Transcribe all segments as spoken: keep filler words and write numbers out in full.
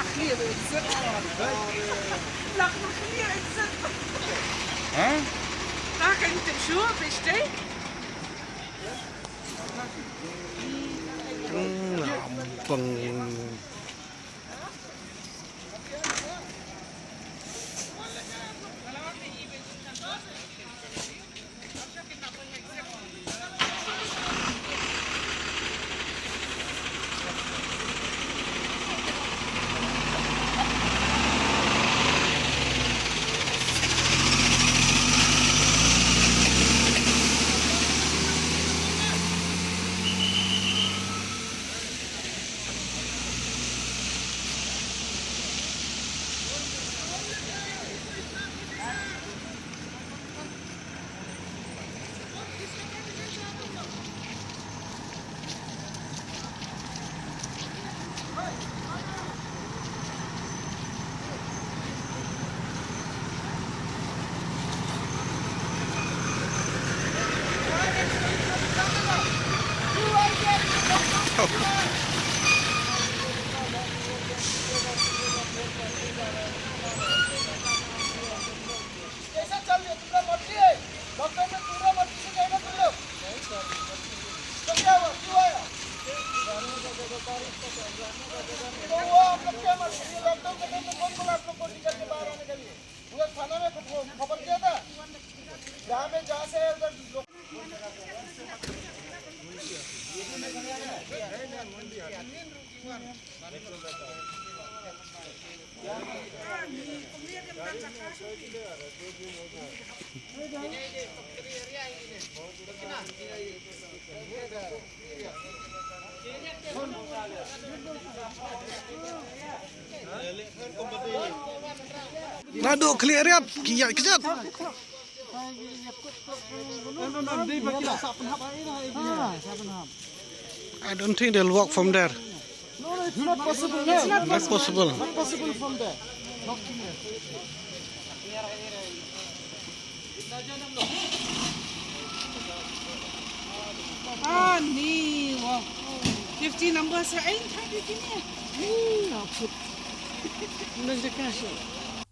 Clear exit. Look, clear exit. Huh? Look, can you show up, stay? कैसे चल रही है? तुम लोग मर्जी है, लॉकडाउन में तुम लोग मर्जी से जाएगा तुम लोग। तो क्या हुआ, क्यों आया? तो वो आप लोग क्या मर्जी, ये लॉकडाउन के टाइम में कौन बोला आप लोग को निकल के बाहर आने के लिए? उधर थाना में खबर, खबर किया था? जहाँ पे, जहाँ से है उधर लोग Naduh khlieh riat ki ïaid kjat. I don't think they'll walk from there. No, no, it's not possible. No, not possible. Not possible from there. Ah, ni, wow. Fifty number sa, eh, thank you, Jimmy. Ni, na put. Nang dekat sih.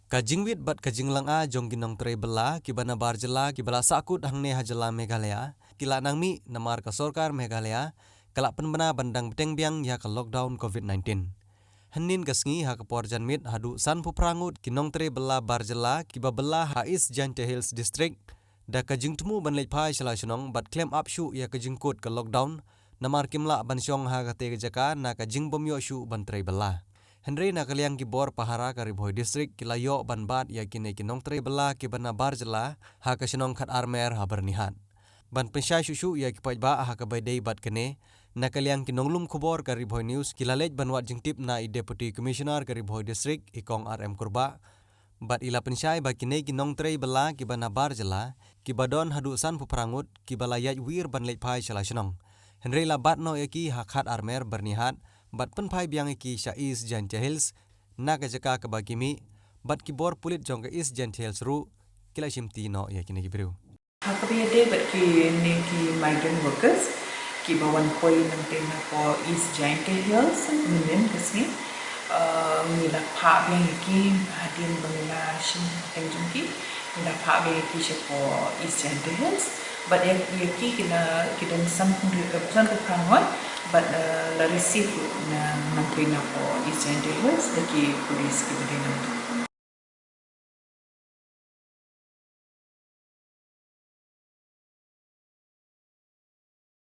Ka jingwit bad ka jinglanga jong ki nongtrei bylla kiba na bar jylla kiba la sahkut hangne ha jylla Meghalaya ki la nang mih namar ka sorkar Meghalaya ka la pynbna ban dang bteng biang ïa ka lockdown covid nineteen. Hynnin ka sngi ha ka por janmiet haduh sanphew phra ngut ki nongtrei bylla bar jylla kiba bylla ha East Jaintia Hills District da ka jingthmu ban leit phai sha la shnong bad khlem ap shuh ïa ka jingkut ka lockdown namar kim lah ban shong ha katei ka jaka na ka jingbym ïoh shuh ban trei bylla. Hynrei na ka liang ki bor pahara ka Ri Bhoi District ki la ïoh ban bat ïa kine ki nongtrei bylla kiba na bar jylla ha ka shnong Khatar Mer ha Byrnihat. Ban pynshai shuh shuh ïa ki paidbah ha kaba ïadei bad kane, na ka liang ki nonglum khubor ka Ri Bhoi News ki la leit ban wad jingtip na i Deputy Commissioner ka Ri Bhoi District i Kong R M Kurbah. Bad i la pynshai ba kine ki nongtrei bylla kiba na bar jylla kiba don haduh sanphew phra ngut kiba la ïaid wir ban leit phai sha la shnong. Hynrei la bat noh ïa ki ha Khatar Mer Byrnihat bad pynphai biang ïa ki sha East Jaintia Hills na ka jaka kaba ki mih, bad ki bor pulit jong ka East Jaintia Hills ruh ki la shimti noh ïa kine ki briew. Ha kaba ïadei bad kine ki migrant workers kiba wan poi nangtei na poh East Jaintia Hills mynnin ka sngi, eh, ngi la phah biang ïa ki hadien ba ngi la shim hapdeng jong ki, ngi la phah biang ïa ki sha poh East Jaintia Hills. Bad ïa, ïa ki ki la, ki don san, eh, sanphew phra ngut, bad, eh, la receive ruh na nangtei na poh East Jaintia Hills da ki police kiba dei nangtei.